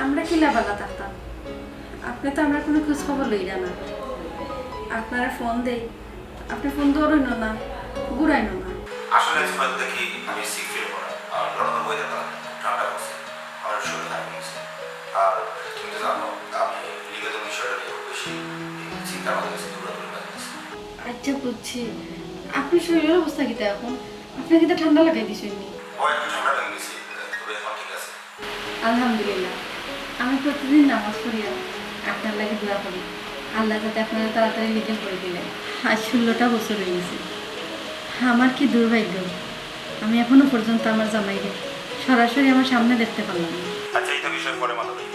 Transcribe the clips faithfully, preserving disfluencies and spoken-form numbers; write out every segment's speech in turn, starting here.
আমরা কিলা বালা থাকতাম? আপনে তো আমরার কুনু খোঁজ খবর লইরা না। আপনারে ফোন দেই, আপনে ফোন ধরইন না, ঘুরাইন না। আসলে আজ হয়তো দেখি আমি সিক ফিল করা, আর লন্ডন ওয়েদারটা ঠান্ডা পড়ছে, আমার শরীর খারাপ হয়েছে। আর তুমি তো জানো, আমি লিগেল বিষয়টা নিয়ে খুব বেশি চিন্তা ভাবনা আছে, দৌড়াদৌড়ি লাগতেছে। আচ্ছা, বুঝছি। আপনার শরীরের অবস্থা কিতা এখন? আপনার কিতা ঠান্ডা লাগাই দিছইন নি? ও একটু ঠান্ডা লেগে গেছে, তবে এখন ঠিক আছে। আলহামদুলিল্লাহ, আমি প্রতিদিন নামাজ পড়িয়া আপনার লাগি দোয়া করি, আল্লাহ যাতে আপনারে তাড়াতাড়ি লিগেল করি দিলে। আজ ষোলোটা বছর হয়ে গেছে। আমার কি দুর্ভাগ্য, আমি এখনো পর্যন্ত আমার জামাইরে সরাসরি আমার সামনে দেখতে পারলাম না। আচ্ছা, এটা বিষয়ে পরে মাথা দিই।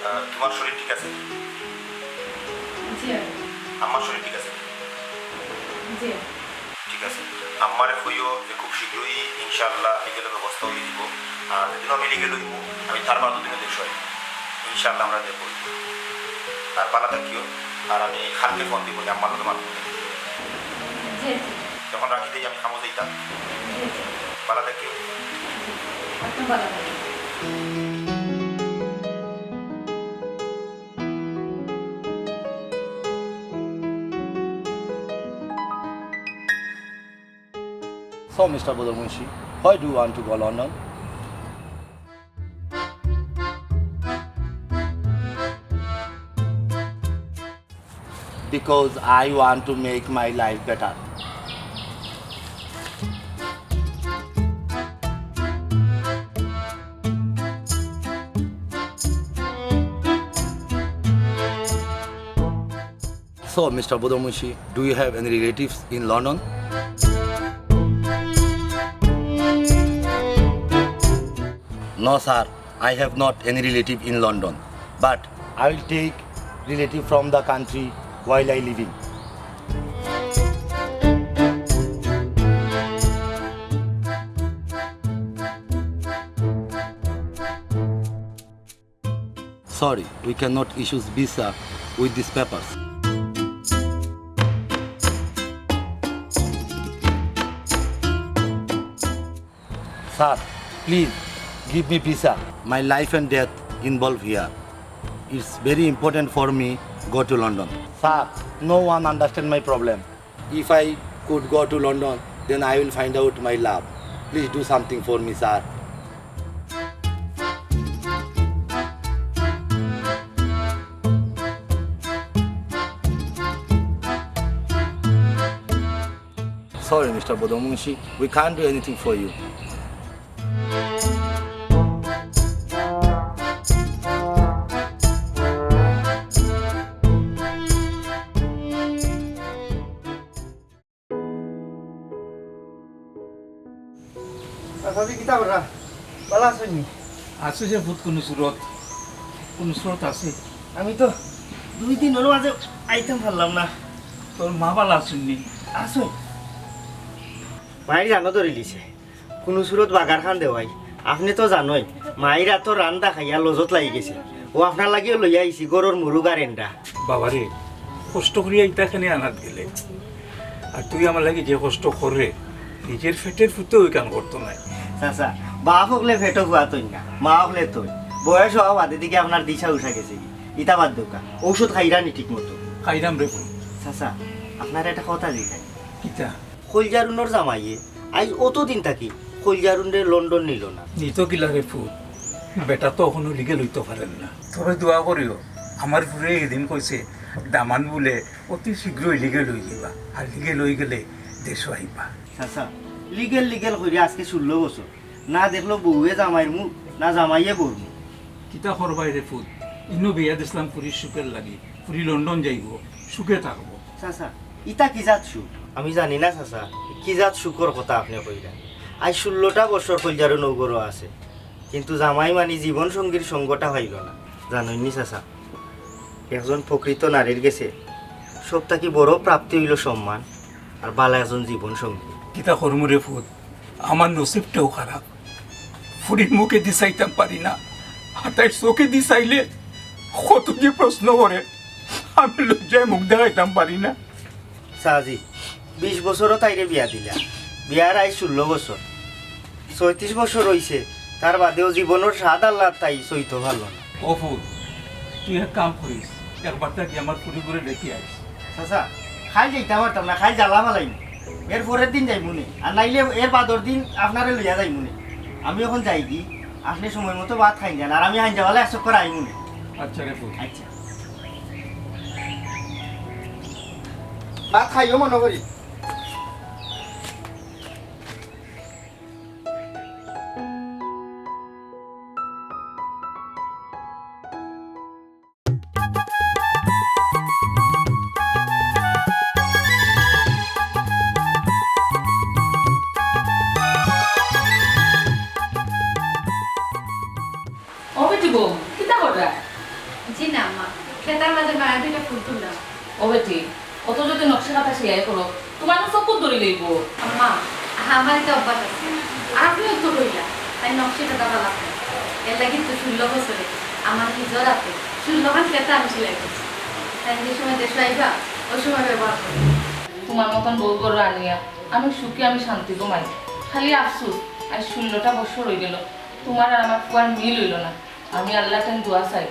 আহ, তোমার শরীর ঠিক আছে? জি। আমার শরীর ঠিক আছে? জি। ঠিক আছে, আম্মারে কইও যে খুব শীঘ্রই ইনশাআল্লাহ লিগেল ব্যবস্থা হয়ে দিব। আর যেদিন আমি লিগেল হইব, আমি তার বাদে দিনে দেশ হই, ইনশাআল্লাহ আমরা দেখব। আর বালা থাকিও, আর আমি কালকে ফোন দিব যে আম্মার লগে মাত করতে। জি, জি। যখন রাখি দেই আমি কামো যাইতাম। জি, জি। বালা থাকিও। আপনি বালা থাকেন। So, Mister Bodomunshi, why do you want to go London? Because I want to make my life better. So, Mister Bodomunshi, do you have any relatives in London? No, sir. I have not any relative in London, but I will take relative from the country while I living. Sorry, we cannot issue visa with these papers. Sir, please give me visa. My life and death involved here. It's very important for me go to London. Sir, no one understand my problem. If I could go to London, then I will find out my love. Please do something for me, sir. Sorry, Mister Bodomunshi, we can't do anything for you. আর ভাবি, কিতা কররা? বালা আছইন নি? আছি যে পুত, কুনু সুরত, কুনু সুরত আছি। আমি তো দুই দিন অইলো মাঝে আইতাম পারলাম না। তোর মা বালা আছইন নি? আছইন। মাইর জানো ধরিলিছে। কুনু সুরত বাগার খান দেওয়াই। আপনে তো জানোই, মাইর আতর রান্দা খাইয়া লজত লাগি গেছে। অউ আপনার লাগিও লইয়া আইছি, গরর মুরগ আর এন্ডা। বাবারে, কষ্ট করিয়া ইতা কেনে আনাত গেলে? আর তুই আমার লাগি যে কষ্ট কররে, নিজর পেটর পুতেও ইখান করতো নায়। চাচা, বাপ অকলে পেটো ফুয়াতইন না, মা অকলে তইন। বয়স অওয়া বাদে দেখি আপনার দিশা উশা গেছে গি। ইতা বাদ দেউক্কা, ঔষধ খাইরা নি ঠিক মতো? খাইরাম রে পুত। চাচা, আপনারে একটা কথা জিকাই। কিতা? কইলজারুনর জামাইয়ে আইজ অতদিন থাকি কইলজারুনরে লন্ডন নিলো না। নিতো কিলা রে পুত, বেটা তো অখনো লিগেল অইতো পারের না। তবে দোয়া করিও, আমার পুড়ে এদিন কইছে দামান বুলে অতি শীঘ্রই লিগেল অইযিবা, আর লিগেল অইগেলে দেশো আইবা। চাচা, লিগেল লিগেল কইরা আজকে ষোলো বছর, না দেখলো বউয়ে জামাইর মুখ, না জামাইয়ে বউর মুখ। কিতা করবায় রে পুত, ইনো বিয়া দিছলাম পুড়ির সুখর লাগি, পুড়ি লন্ডন যাইবো, সুখে থাকবো। চাচা, ইতা কি জাত সুখ? আমি জানি না চাচা, কি জাত সুখর কথা আপনে কইরা। আইজ ষোলোটা বছর কইলজারুন অউ ঘরো আছে, কিন্তু জামাই মানি জীবন সঙ্গীর সঙ্গটা পাইলো না। জানইন নি চাচা, একজন প্রকৃত নারীর গেছে সব থাকি বড় প্রাপ্তি অইলো সম্মান, আর বালা একজন জীবন সঙ্গী। কিতা করমু রে পুত, আমার নসিবটাও খারাপ। পুড়ির মুখেদি চাইতাম পারি না, আর তাইর চোখেদি চাইলে কত যে প্রশ্ন করে, আমি লজ্জায় মুখ দেখাইতাম পারি না। চাচি, বিশ বছরও তাইরে বিয়া দিলা, বিয়ার আইজ ষোলো বছর, ছয়ত্রিশ বছর অইছে, তার বাদেও জীবনর স্বাদ আল্লাহ তাই সইতো পারলো না। ও ফুত, তুই এক কাম করিস, একবার থাকি আমার ফুড়িগুরে দেখি আইস। চাচা, খাইল যাইতাম পারতাম না, খাইল জ্বালা ফালাইমু। এর পরের দিন যাইমুনে, আর নাইলে এর বাদর দিন আপনারে লইয়া যাইমুনে। আমি অখন যাইগি, আপনে সময় মতো ভাত খাইন যান, আর আমি হাইঞ্জা বেলা এক চক্কর আইমুনে। আচ্ছা রে ফুত। আচ্ছা। ভাত খাইও মনো করি। ও বেটি বউ, কিতা কররা? জি না, আম্মা। খেতার মাঝে মায়া দুইটা ফুল তুললাম। ও বেটি, অত যদি নকশি কাটা সেলাই করো, তুমার নু চকুত ধরি লইবো। আম্মা, আমার ইটা অভ্যাস আছে। আর আপনেও তো কইলা, তাই নকশি কাটা ভালা পায়। এর লাগি তো ষোলো বছরে আমার নিজর হাতে ষোলো খান খেতা আমি সেলাই করছি। তাই যে সময় দেশো আইবা, ওই সময় ব্যবহার করবো। তুমার মতন বউ ঘরো আনিয়া আমি সুখে আমি শান্তি ঘুমাই। খালি আফসোস, আইজ ষোলোটা বছর অইগেলো, তুমার আর আমার ফুয়ার মিল অইলো না। আমি আল্লার ঠারে দোয়া চাই,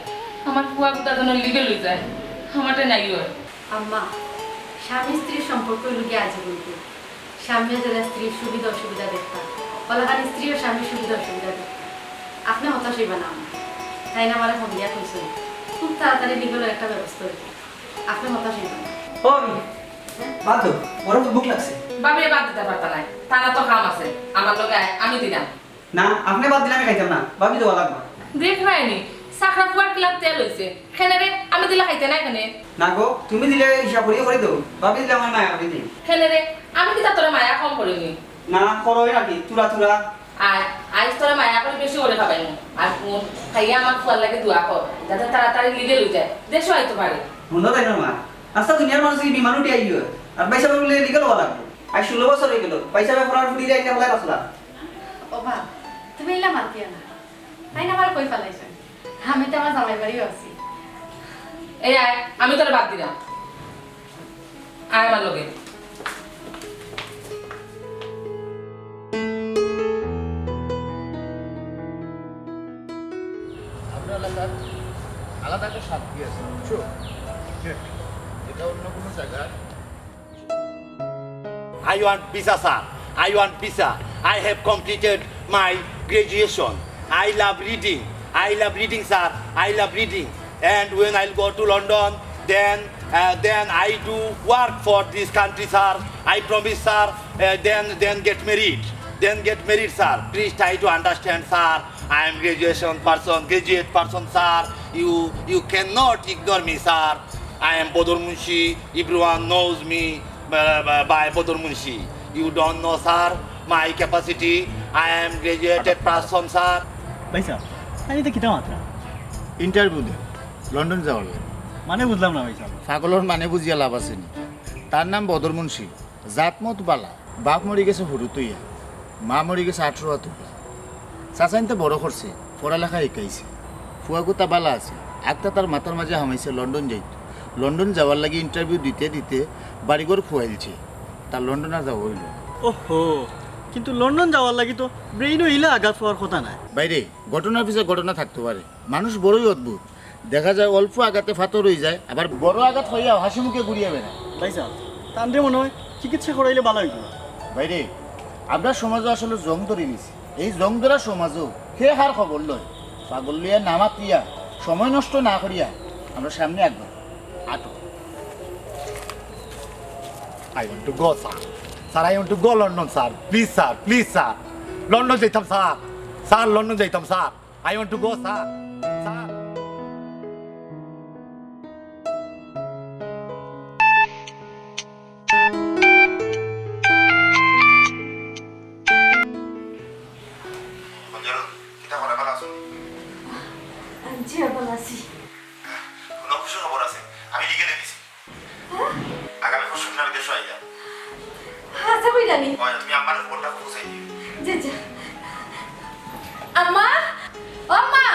আমার ফুয়া গুতা যেন legal অই যায়, আমার ঠারে নাই অয়। আম্মা, স্বামী স্ত্রীর সম্পর্ক অইলো গিয়া আজীবন। স্বামীয়ে যেলা স্ত্রীর সুবিধা অসুবিধা দেখতা, অলাখান স্ত্রীও স্বামীর সুবিধা অসুবিধা দেখতা। আপনে হতাশ অইবা না আম্মা, তাইন আমারে ফোন দিয়া কইছইন, খুব তাড়াতাড়ি legal-র একটা ব্যবস্থা অইবো। আপনে হতাশ অইবা না। ও আমি, বাদ দেও, বড় ভুক লাগছে। ভাবি, বাদ দিতায় পারতা নায়, তান তো কাম আছে, আমার লগে আয়, আমি দিরাম। না, আপনে বাদ দিলে আমি খাইতাম না, ভাবি দেওয়া লাগবো। দেখরায়নি, চাকরা ফুয়ার কিলান তেল অইছে, কেনে রে, আমি দিলে খাইতে নায় কেনে? না গো, তুমি দিলে হিসাব করিয়া করি দেও, ভাবি দিলে আমার মায়া করি দেই। কেনে রে, আমি কিতা তোরে মায়া কম করিনি? না, করো নাকি, তুরা তুরা। আয়, আইজ তোরে মায়া করি বেশি করি খাবাইমু। আর হুন, খাইয়া আমার ফুয়ার লাগি দোয়া কর, যাতে তাড়াতাড়ি legal অই যায়, দেশো আইতো পারে। হুনো তাইন মা, আস্তা দুনিয়ার মানুষ কি বিমান উঠি আইলো? আর ভাইসাব বলে legal অওয়া লাগবো। আইজ ষোলো বছর অইগেলো, ভাইসাবে ফরার ফুড়িরে আইনা ফেলাই রাখলা। ও বা, তুমি ইলা মাতিয়া না। তাইন আমারে কই ফালাইছইন? আমি তো আমার জামাইর বাড়িও আছি। এই আয়, আমি তোরে বাদ দিরাম। আয় আমার লগে। আপনার এলাকার আলাদা একটা শান্তি আছে, বুঝছো? এটা অন্য কোনো জায়গায় I want visa, sir. I want visa. I have completed my graduation. I love reading. I love reading, sir. I love reading. And when I go to London, then, uh, then I do work for this country, sir. I promise, sir. Uh, then, then get married. Then get married, sir. Please try to understand, sir. I am graduation person, graduate person, sir. You, you cannot ignore me, sir. I am Bodor Munshi. Everyone knows me by, by, by Bodor Munshi. You don't know, sir, my capacity. I am graduated person, sir. ভাইসাব, তাইন ইতা কিতা মাতরা? Interview দে, লন্ডন যাওয়ার লাগি। মানে বুঝলাম না ভাইসাব। পাগলর মানে বুঝিয়া লাভ আছে নি? তার নাম বদর মুন্সি, জাতমত বালা। বাপ মরি গেছে হুরুত অইয়া, মা মরি গেছে আঠারো আত অইয়া। চাচাইন্তে বড় করছে, পড়ালেখা শিখাইছে। ফুয়াগুতা বালা আছিল, আখতা তার মাথার মাঝে হামাইছে লন্ডন যাইতো। লন্ডন যাওয়ার লাগি interview দিতে দিতে বাড়িঘর খুয়াইলছে, তার লন্ডন আর যাওয়া অইলো না। ওহো, কিন্তু লন্ডন যাওয়ার লাগি তো brain-ও ইলা আঘাত পাওয়ার কথা নায়। ভাইরে, ঘটনার পিছে ঘটনা থাকতো পারে, মানুষ বড়ই অদ্ভুত। দেখা যায় অল্প আঘাতে ফাতর অইযায়, আবার বড় আঘাত পাইয়াও হাসি মুখে ঘুরিয়া বেড়ায়। ভাইসাব, তানরে মনে অয় চিকিৎসা করাইলে ভালা অইবো। ভাইরে, আমরার সমাজো আসলে জং ধরি নিছে। এই জং ধরা সমাজো কে কার খবর লয়? পাগল লইয়া না মাতিয়া, সময় নষ্ট না করিয়া আমরা সামনে আগাই। আটো। I want to go, sir. Sir, I want to go London, sir. Please, sir. Please, sir. London যাইতাম, sir. Sir, লন্ডন যাইতাম, sir. I want to go, sir. Sir. জি, ভালা আছি। কোনো খুশির খবর আছে? আমি লিখে রেখেছি। আগামী পরশু সকালে দেশো আইয়া। আচ্ছা, কই জানি? ওই, তুমি আমার ফোনটা পৌঁছাই দিও। জি, জি। আম্মা, ও আম্মা।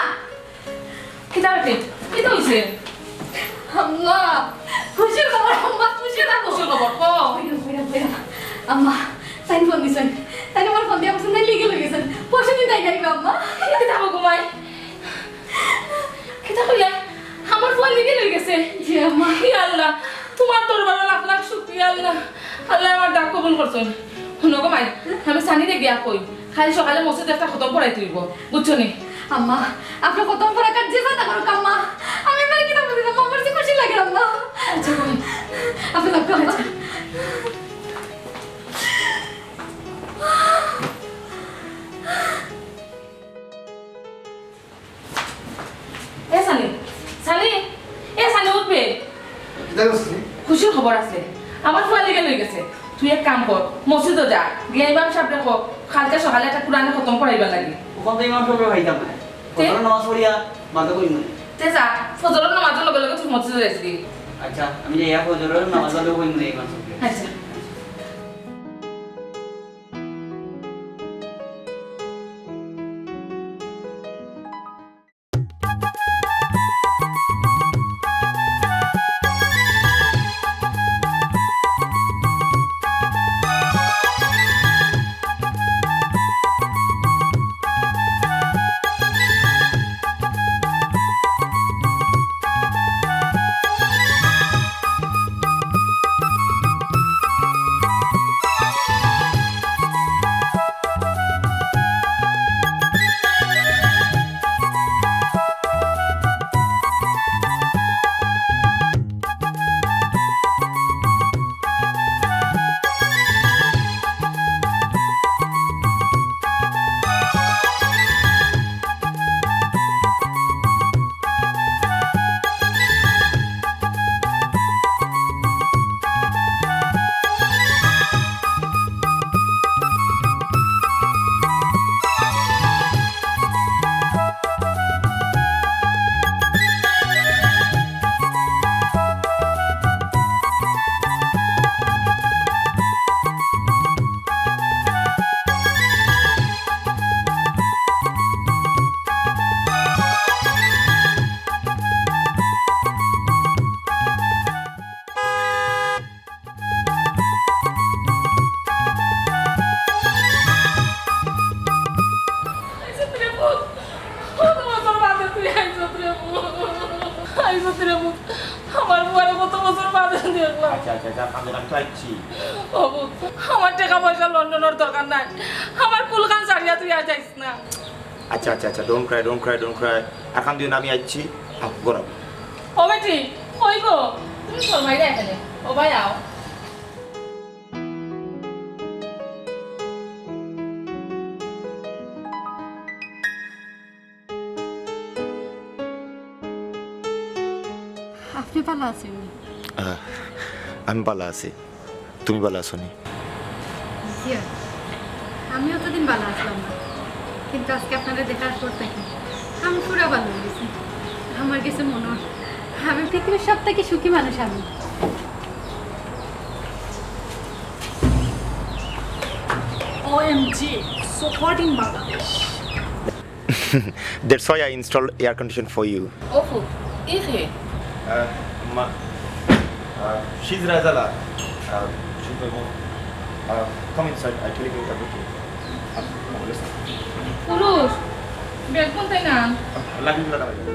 কিতা বেটি? কিতা অইছে? আম্মা, খুশির খবর, আম্মা, খুশির খবর। খুশির খবর, কও। কইরাম, কইরাম, কইরাম। আম্মা, তাইন ফোন দিছইন। তাইন আমার ফোন দিয়া বলছইন, তাইন লিগে লই গেছইন। পরশু দিন তাই গাড়ি আম্মা। কিতা গো মাই? কিতা কইলা? আমার ফুয়ার লাগি লই গেছে। জি আম্মা। ইয়া আল্লাহ, তুমার দরবারো লাখ লাখ শুকরিয়া আল্লাহ। আল্লায় আমার ডাক কবুল করছইন। হুনো গো মাই, আমি সানিরে গিয়া কই, কাইল সকালে মসজিদো একটা খতম পড়াইতে অইবো, বুঝছো নি? আম্মা, আপনে খতম পড়াইন, যে যেতা করুক আম্মা, আমি আপনারে কিতা বলি আম্মা, আমার যে খুশি লাগে আম্মা। আচ্ছা গো মাই। আপনে যাউক্কা আম্মা। আচ্ছা। এ সানি, সানি, এ সানি, উঠবে। কিতা করছিস? খুশির খবর আছে, আমার ফুয়ার লাগি লই গেছে। তুই এক কাম কর, মসজিদো যা, গিয়া ইমাম সাবরে ক, কালকে সকালে একটা কুরআনে খতম পড়াইবার লাগি। অখন তো ইমাম সাবরে পাইতাম না। তে? ফজরর নামাজ পড়িয়া মাঝে কইমু। তে যা, ফজরর নামাজর লগে লগে তুই মসজিদো যাইস গি। আচ্ছা, আমি যাইয়া ফজরর নামাজ বাদে কইমু ইমাম সাবরে। আচ্ছা। আইছত রে পুত, কত বছর বাদে তুই আইছত রে পুত। আইছত রে পুত, আমার ফুয়ারে কত বছর বাদে দেখলাম। আচ্ছা, আচ্ছা, আচ্ছা, আমি তো আইছি। ও পুত, আমার টেকা পয়সা লন্ডনর দরকার নাই, আমার কুলখান ছাড়িয়া তুই আর যাইস না। আচ্ছা, আচ্ছা, আচ্ছা, don't cry, don't cry, don't cry। অখান দিও না, আমি আইছি। আহ, গরম। ও বেটি, কই গো? তুমি শর্মাইলা এখানে। ও ভাই, আও। আপনি ভালা আছইন নি? আহ, আমি ভালা আছি। তুমি ভালা আছো নি? জি, আমি অতদিন ভালা আছলাম না, কিন্তু আজকে আপনারে দেখার পর থাকি আমি পুরা ভালা অই গেছি। আমার গেছে মনো অয় আমি পৃথিবীর সব থাকি সুখী মানুষ আমি। O M G, so hot in Bangladesh. That's why I installed air condition for you. ওফো, ই কে? Uh, ma, uh, she's Razala. Uh, she's my mom. Uh, come inside, I tell you everything. Uh, come on, listen. পুরুষ, বেগুন তাই না? Uh, লাগি না, লাগি না।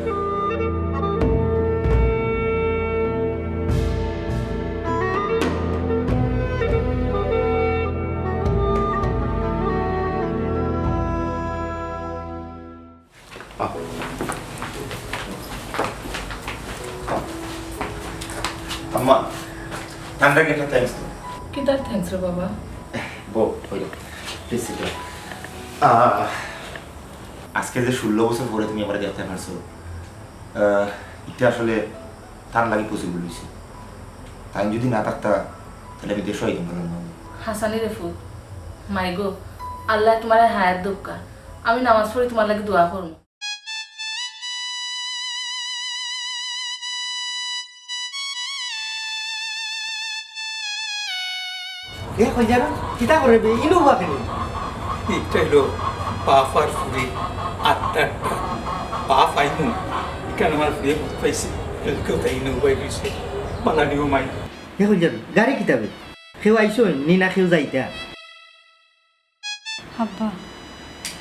আম্মা, ঠান্ডা একটা thanks তো। কিতার thanks রে বাবা? বউ, ওই, please sit down। আহ, আজকে যে ষোলো বছর পরে তুমি আমারে দেখতে পারছো, আহ, ইটা আসলে তান লাগি possible অইছে। তাইন যুদি না থাকতা, তাইলে আমি দেশো আইতাম পারলাম না। হাসানি রে ফুত, মাই গো, আল্লায় তুমারে হায়াত দেউক্কা। আমি নামাজ পড়ি তুমার লাগি দোয়া করমু। এ কইযার, কিতা করে বে? ইনো বা কেনে? ইটা অইলো বাপ আর ফুড়ির আত্মার টান। বাপ আইনু, ইখান আমার ফুড়িয়ে বুঝ পাইছে, এলকেও তাই ইনো উবাই রইছে। বালা নিও মাই। এ কইযার, গাড়ি কিতা বে? কেউ আইছইন নি না কেউ যাইতা? আব্বা,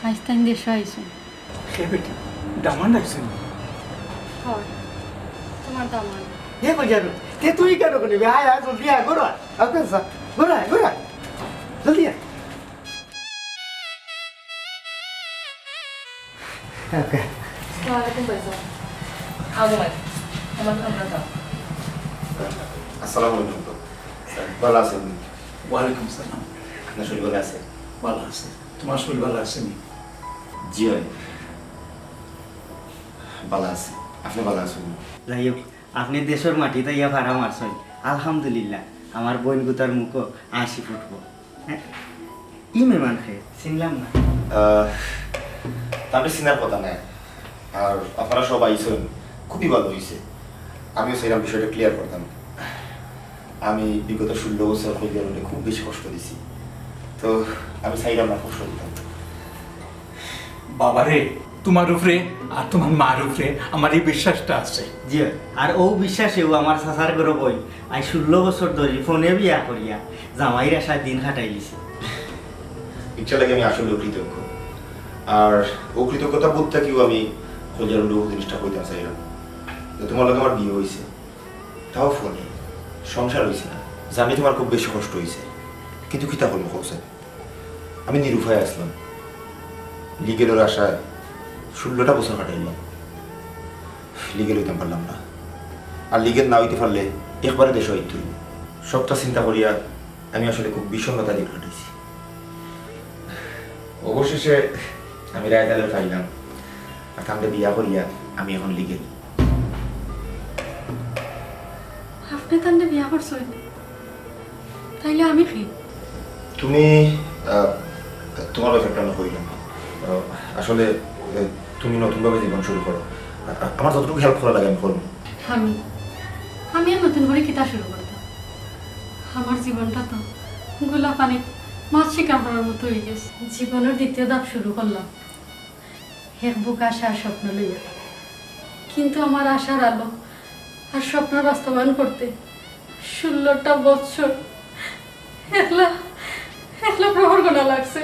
আইজ তাইন দেশো আইছইন। হে বেটি, দামান আইছইন নি? হয়, তোমার দামান। হে কই যাবে? তে তুই কেন করবি? আয়, আয়, জলদি আয়, ঘরো আয়। আয়, ঘরো আয়, ঘরো আয়। জলদি আয়। ওকে। আসসালামু আলাইকুম ভাইজান। আসসালামু আলাইকুম। ভালো আছেন? ওয়ালাইকুম সালাম। আপনার শরীর ভালো আছে? ভালো আছে। তোমার শরীর ভালো আছে নি? জি অয়। ভালো আছি। আপনি ভালো আছেন? যাই হোক, আপনি দেশর মাটিত আইয়া ফাড়া মারছইন। আলহামদুলিল্লাহ, আমার বইন গুতার মুখো হাসি ফুটবো। হ্যাঁ? ই মেহমান কে চিনলাম না। আহ, তারে চিনার কথা নায়। আর আপনারা সব আইছইন, খুবই ভালো হইছে। আমিও চাইলাম বিষয়টা clear করতাম। আমি বিগত ষোলো বছর কলিজার উপরে খুব বেশি কষ্ট দিছি। তো আমি চাইলাম না কষ্ট দিতাম। বাবারে, তোমার উপরে আর তোমার মার উপরে আমার এই বিশ্বাসটা আছে। জি, আর ও বিশ্বাসেউ আমার চাচার ঘরো বইন আইজ ষোলো বছর ধরি ফোনে বিয়া করিয়া জামাইর আশায় দিন কাটাইলিছে। ইচ্ছা লাগে আমি আসলে কৃতজ্ঞ। আর ও কৃতজ্ঞতা বোধ থাকিও আমি কলিজার উপরে জিনিসটা কইতাম চাইলাম। তো তোমার লগে আমার বিয়া হইছে, তাও ফোনে, সংসার হইছে না। জানি তোমার খুব বেশি কষ্ট হইছে, কিন্তু কিতা করবো কও চাই? আমি নিরুপায় আসলাম। লিগেলর আশায় ষোলোটা বছর কাটাইলাম, লিগেল হইতাম পারলাম না। আর লিগেল না হইতে পারলে একবারে দেশো আইতে হইব। সবটা চিন্তা করিয়া আমি আসলে খুব বিষণ্ণতা দিন কাটাইছি। অবশেষে আমি রায়দালে পাইলাম, আর তানরে বিয়া করিয়া আমি এখন লিগেল। আপনি তানরে বিয়া করছইন? তাইলে আমি কি? তুমি, আহ, তোমার ব্যাপারটা আমি কইলাম। আহ, আসলে, আহ, তুমি নতুনভাবে জীবন শুরু করো। আ-, আ-, আমার যতটুকু হেল্প করা লাগে আমি করবো। আমি, আমি আর নতুন করে কিতা শুরু করতাম? আমার জীবনটা তো গুলা পানিত মাছ শিকার করার মতো হয়ে গেছে। জীবনের দ্বিতীয় ধাপ শুরু করলাম এক বুক আশা আর স্বপ্ন লইয়া, কিন্তু আমার আশার আলো আর স্বপ্ন বাস্তবায়ন করতে ষোলোটা বৎসর একলা, একলা প্রহর গোনা লাগছে।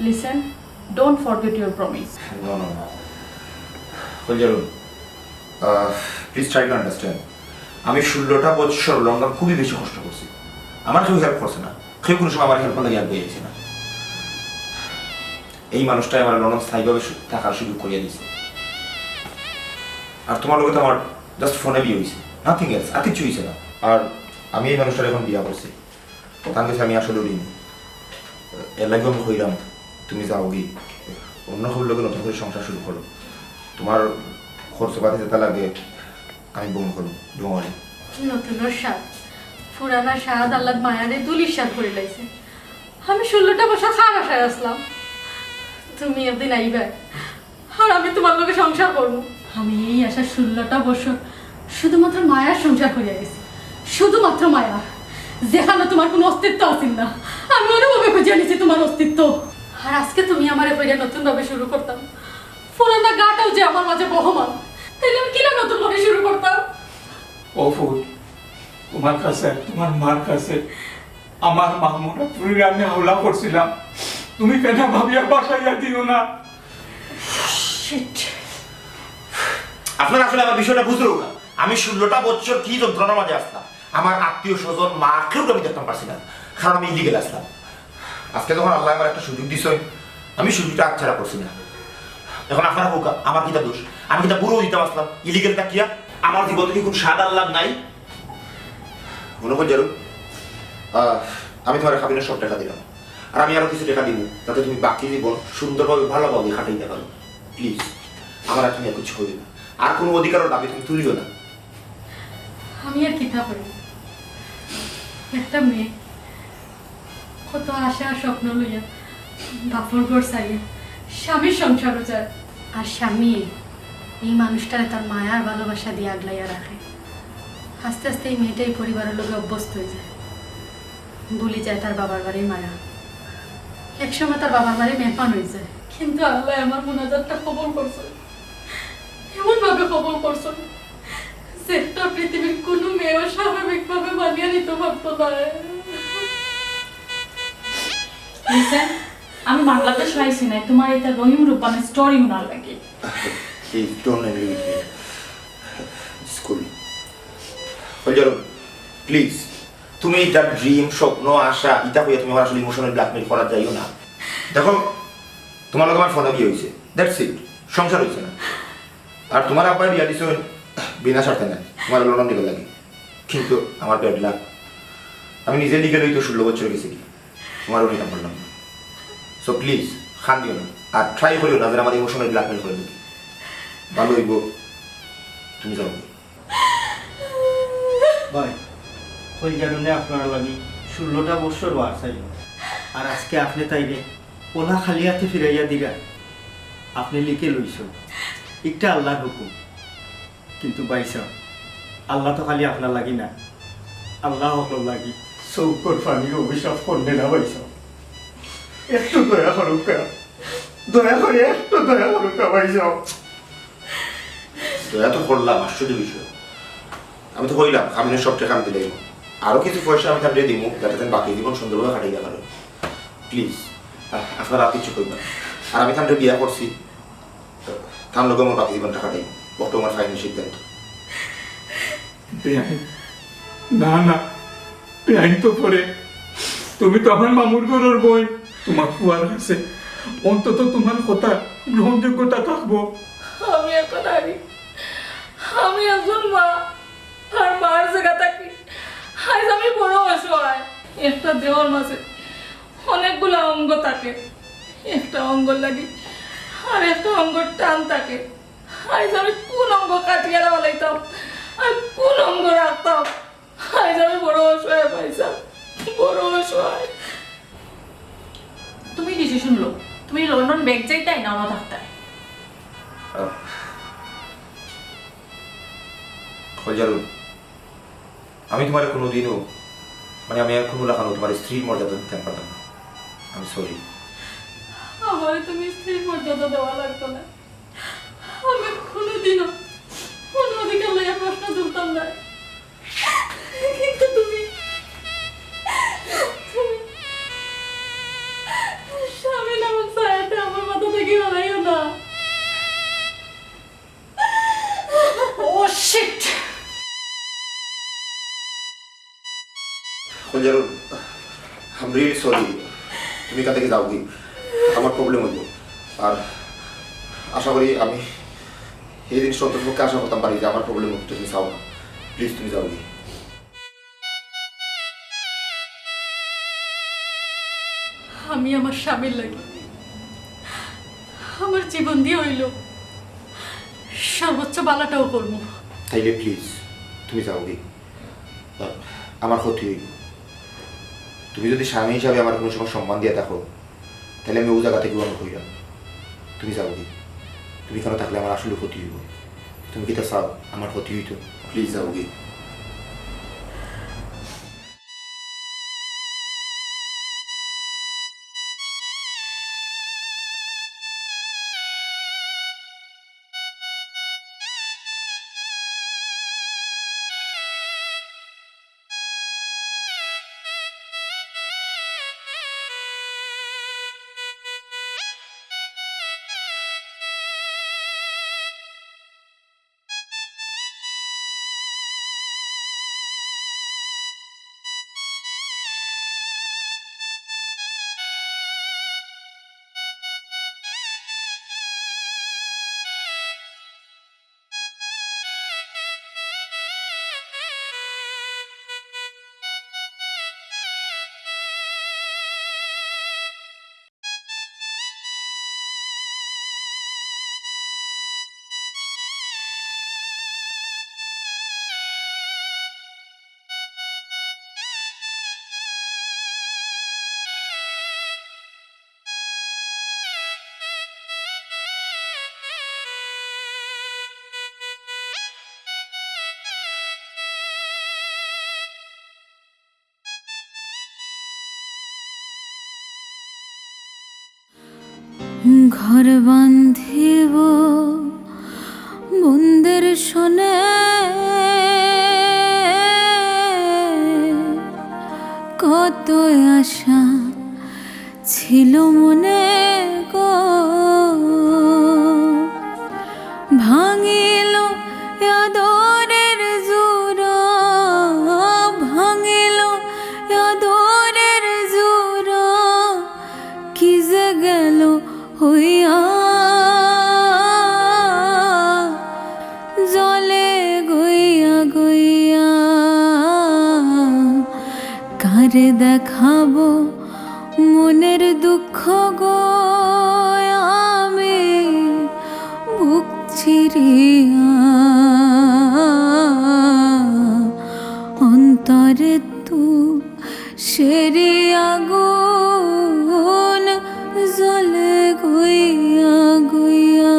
Listen, don't forget your promise. No, no, no. কলিজার, আহ, please try to understand. আমি ষোলোটা বৎসর লন্ডন খুবই বেশি কষ্ট করছি। আমার কেউ হেল্প করছে না, কেউ কোনো সময় আমার হেল্প লাগে আগে আইছে না। এই মানুষটাই আমার লন্ডন স্থায়ীভাবে সু-, থাকার সুযোগ করিয়া দিছে। আর তোমার লগে তো আমার just ফোনে বিয়ে হইছে, nothing else, আর কিচ্ছু হইছে না। আর আমি এই মানুষটার এখন বিয়া করছি, তার কাছে আমি আসলে ঋণী। এর লাগি আমি কইলাম, তুমি যাও গি, অন্য কেউর লগে নতুন করে সংসার শুরু করো, তোমার খরচ পাতি যেটা লাগে আমি বহন করবো, don't worry। নতুনর স্বাদ, পুরানা স্বাদ আল্লার মায়ারে ধুলিস্যাৎ করি লাইছে। আমি ষোলোটা বছর কার আশায় আসলাম, তুমি একদিন আইবায়, আর আমি তোমার লগে সংসার করবো। আমি এই আশা ষোলোটা বছর শুধুমাত্র মায়ার সংসার করিয়া গেছি, শুধুমাত্র মায়া, যেখানো তোমার কোনো অস্তিত্ব আছিল না। আমি অনেকভাবে খুঁজিয়া নিছি তোমার অস্তিত্ব। আর আজকে তুমি আমারে কইরা নতুনভাবে শুরু করতাম, পুরানা গাটাও যে আমার মাঝে বহমান, তাইলে আমি কিলা নতুন করে শুরু করতাম? ও ফুল, তোমার কাছে, তোমার মার কাছে আমার মামুনা ফুরিরে আমি হাওলা করছিলাম, তুমি কেন ভাবিয়া বাসাইয়া দিও না? Shit। আপনারা আসলে আমার বিষয়টা বুঝলেন না। আমি ষোলোটা বছর কি যন্ত্রণার মাঝে আসলাম, আমার আত্মীয় স্বজন, মা, কেউ আমি দেখতাম পারছি না, কারণ আমি ইলিগেল আসলাম। আজকে যখন আল্লাহ আমার একটা সুযোগ দিছে, আমি সুযোগটা হাতছাড়া করছি না। এখন আপনারা কউক্কা, আমার কিতা দোষ? আমি কিতা বুড়ো দিতাম আসলাম ইলিগেল থাকিয়া? আমার জীবন থেকে কোনো স্বাদ আহ্লাদ নাই? মনে করি জানো, আহ, আমি তোমার কাবিনের সব টাকা দিলাম, আর আমি আরো কিছু টাকা দিব, যাতে তুমি বাকি জীবন সুন্দরভাবে ভালোভাবে কাটাইতে পারো। প্লিজ, আমার আর তুমি আর কিছু করি না, আর কোনো অধিকারও দাবি তুমি তুলিও না। আমি আর কিতা করি? একটা মেয়ে কত আশা আর স্বপ্ন লইয়া বাপর ঘর ছাড়িয়া স্বামীর সংসারও যায়। আর স্বামী এই মানুষটারে তার মায়া আর ভালোবাসা দিয়া আগলাইয়া রাখে। আস্তে আস্তে এই মেয়েটা এই পরিবারের লগে অভ্যস্ত হয়ে যায়, ভুলি যায় তার বাবার বাড়ির মায়া। একসময় তার বাবার বাড়ি মেহমান হয়ে যায়। কিন্তু আল্লাহ আমার মোনাজাতটা কবুল করছে, এমন ভাবে কবুল করছে, যেটা পৃথিবীর কোনো মেয়েও স্বাভাবিকভাবে মানিয়ে নিতে পারতো না। Listen, আমি বাংলাদেশ আইছি না তোমার এটা রহিম রূপবানের স্টোরি হুনার লাগি। Please don't agree with me. School, please, তুমি ইতা ড্রিম, স্বপ্ন, আশা, ইতা কইয়া তুমি আমার আসলে ইমোশনাল ব্ল্যাকমেইল করাত যাইও না। দেখো, তোমার লগে আমার ফোনে বিয়া হইছে, দ্যাটস ইট, সংসার হইছে না। আর তোমার আব্বায় বিয়া দিছে বিনা শর্তে না, তোমার লন্ডন নিবার লাগি। কিন্তু আমার ব্যাড লাক, আমি নিজে লিগ্যাল হইতে ষোলো বছর গেছে কি, তোমার ওই কাম করলাম না। সো প্লিজ, খান দিও না, আর ট্রাই করিও না যে আমার ইমোশনাল ব্ল্যাকমেইল করে দিতে। ভালো হইব, তুমি যাও। ভাই, কই কারণে আপনার লাগি ষোলোটা বছর বার চাইল, আর আজকে আপনি তাইরে ওলা খালি হাতে ফিরাইয়া দিরা। আপনি লিখে লইছেন, একটা আল্লাহর হুকুম। কিন্তু ভাইসাব, আল্লাহ তো খালি আপনার লাগি না, আল্লাহ হকলর লাগি। চউখর পানির অভিশাপ করলে না ভাইসাব, একটু দয়া করুক্কা, দয়া করে একটু দয়া করুক্কা ভাইসাব। দয়া তো করলাম, আশ্চর্য বিষয়। আমি তো কইলাম, কামিনের সব টেকা আমি দিলাইমু। আরো কিছু পয়সা আমি তানরে দিমু, যাতে তান বাকি জীবন সুন্দরভাবে কাটাইয়া পারে। প্লিজ, আপনারা আর কিছু কইবেন না। আর আমি তানরে বিয়া করছি, তান লগে আমার বাকি জীবনটা কাটাইমু। ওটা আমার ফাইনাল সিদ্ধান্ত। বেআইন, না, না, বেআইন তো পরে। তুমি তো আমার মামুর ঘরর বইন। তোমার ফুয়ার কাছে অন্তত তোমার কথা গ্রহণযোগ্যতা থাকবো। আমি এখন হারি, আমি একজন মা, আর মার জাগা থাকি আইজ আমি বড় অসহায়। একটা দেহর মাঝে অনেকগুলা অঙ্গ থাকে, একটা অঙ্গর লাগি আর একটা অঙ্গর টান থাকে। আইজ আমি কোন অঙ্গ কাটিয়া লাইতাম আর কোন অঙ্গ রাখতাম? আইজ আমি বড় অসহায় ভাইসাব, বড় অসহায়। তুমি ডিসিশন লও, তুমি লন্ডন ব্যাক যাইতায় না অনো থাকতায়? আহ, খোলজারুল, আমি তোমারে কোনোদিনও, মানে, আমি আর কোনো লাখানো তোমার স্ত্রীর মর্যাদা দিতে পারতাম না। আমি সরি। আমারে তুমি স্ত্রীর মর্যাদা দেওয়া লাগতো না। আমি কোনোদিনও কোনো অধিকার লইয়া প্রশ্ন তুলতাম না। কিন্তু তুমি, তুমি স্বামী নামক ছায়াটা আমার মাথা থাকি হরাইও না। ও শিট! খোলজারুল, I'm really sorry। তুমি এখান থাকি যাওগি, আমার প্রবলেম হইব। আর আশা করি আমি এই জিনিসটা অন্তত পক্ষে আশা করতাম পারি যে আমার প্রবলেম হইব, তুমি যাও না। প্লিজ, তুমি যাওগি। আমি আমার স্বামীর লাগি আমার জীবন দিয়া অইলো সর্বোচ্চ বালাটাও করমু। তাইলে প্লিজ, তুমি যাওগি। আহ, আমার ক্ষতি হইব। তুমি যদি স্বামী হিসাবে আমার কোনো সময় সম্মান দিয়া থাকো, তাহলে আমি ওই জায়গা থেকে আমি কইলাম, তুমি যাওগি। তুমি কেন থাকলে আমার আসলে ক্ষতি হইব। তুমি কিতা চাও আমার ক্ষতি হইতো? প্লিজ যাওগি। ঘর বান্ধিব বন্দের সনে, কত আশা ছিল মনে। রে দেখাবো মনের দুঃখ গো আমি বুক চিরিয়া। অন্তরে তু সেরি আগুন জ্বলে গুইয়া গুইয়া।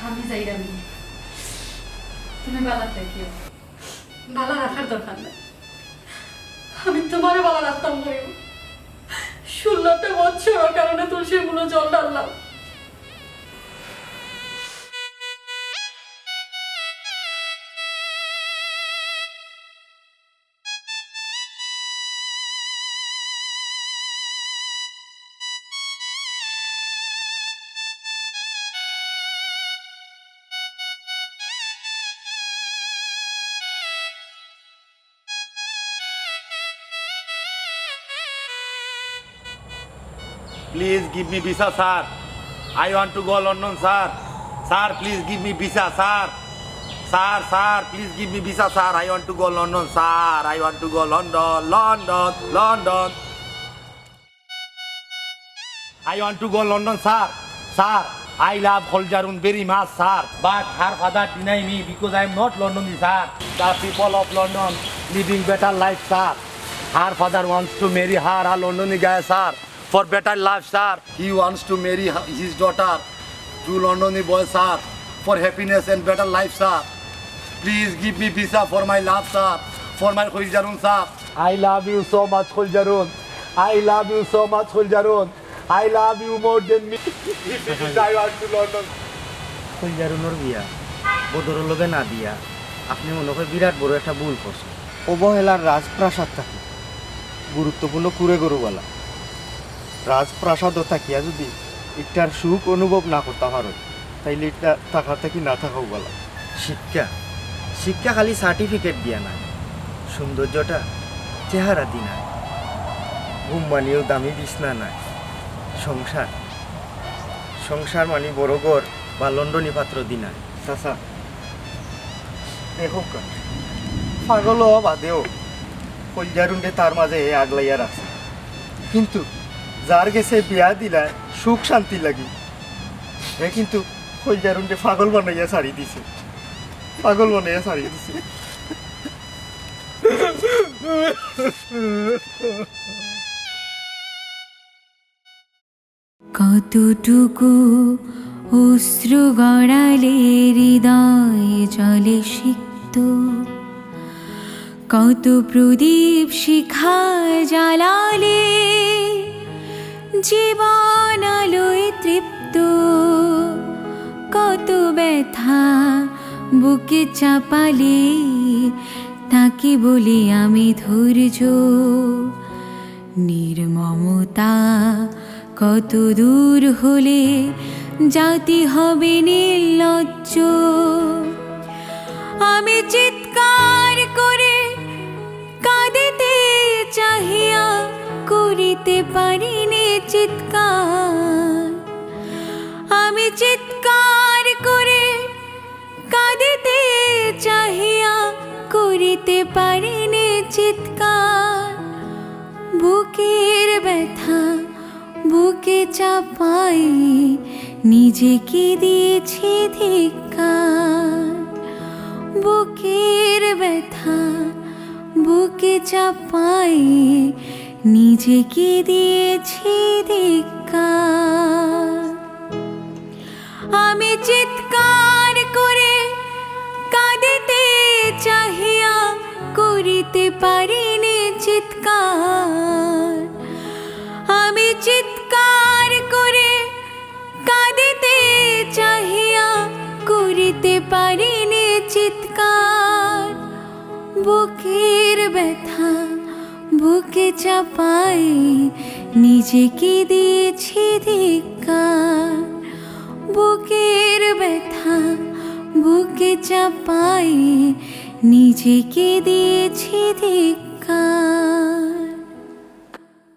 আমি যাইরাম। তুমি বালা থাকিও। বালা রাখার দরকার নাই। আমি তোমারে বালা রাখতাম করিব। ষোলোটা বছর কারণে তুলসীর মূলে জল ঢাললাম। Please give me visa, sir. I want to go London, sir. Sir, please give me visa, sir. Sir, sir, please give me visa, sir. I want to go London, sir. I want to go London, London, London. I want to go London, sir. Sir, I love Khuljarun very much, sir. But her father deny me because I am not Londoni, sir. The people of London living better life, sir. Her father wants to marry her a Londoni guy, sir. For better life, sir. He wants to marry her- his daughter to Londoni boy, sir. For happiness and better life, sir. Please give me visa for my love, sir. For my Khuljarun, sir. I love you so much, Khuljarun. I love you so much, Khuljarun. I love you more than me. If it is, I want to London. খুলজারুনর বিয়া বদরর লগে না দিয়া আপনি মনে হয় বিরাট বড় একটা ভুল করছেন। অবহেলার রাজপ্রাসাদ থাকি গুরুত্বপূর্ণ কুড়ে গরুবালা রাজপ্রাসাদও থাকিয়া যদি ইটার সুখ অনুভব না করতে পারো, তাইলে ইটা থাকার থাকি না থাকাও বালা। শিক্ষা, শিক্ষা খালি সার্টিফিকেট দিয়া নায়, সৌন্দর্যটা চেহারা দি নায়। ঘুম মানিও দামি বিছনা নায়, সংসার, সংসার মানি বড় ঘর বা লন্ডনি পাত্র দি নায়। চাচা, দেখউক্কা, পাগল অওয়া বাদেও কইলজারুনরে তার মাঝে আগলাইয়া রাখছে। কিন্তু যার গেছে বিয়া দিলা সুখ শান্তি লাগি, হে কিন্তু কইলজারুনরে পাগল বানাইয়া ছাড়ি দিছে, পাগল বানাইয়া ছাড়ি দিছে। কতটুকু অশ্রু গড়ালে হৃদয় জলে সিক্ত, কত প্রদীপ শিখা জ্বালালে জীবন আলোয় তৃপ্ত, কত ব্যথা বুকে চাপালে তাকে বলি আমি ধৈর্য। নির্মমতা কত দূর হলে জাতি হবে নির্লজ্জ। আমি চিৎকার করে কাঁদিতে চাহিয়া করিতে পারিনি চিৎকার। আমি চিৎকার করে কাঁদিতে চাহিয়া করিতে পারিনি চিৎকার। বুকের ব্যথা বুকে চাপাই নিজেকে দিয়েছি ধিক্কার। বুকের ব্যথা বুকে চাপাই নিজেকে দিয়েছি ধিক্কার। আমি চিৎকার করে কাঁদিতে চাহিয়া করিতে পারিনি চিৎকার। আমি চিৎকার করে কাঁদিতে চাহিয়া করিতে পারিনি চিৎকার। বুকের ব্যথা বুকে চাপাই নিজেকে দিয়েছি ধিক্কার। বুকের ব্যথা বুকে চাপাই নিজেকে দিয়েছি ধিক্কার।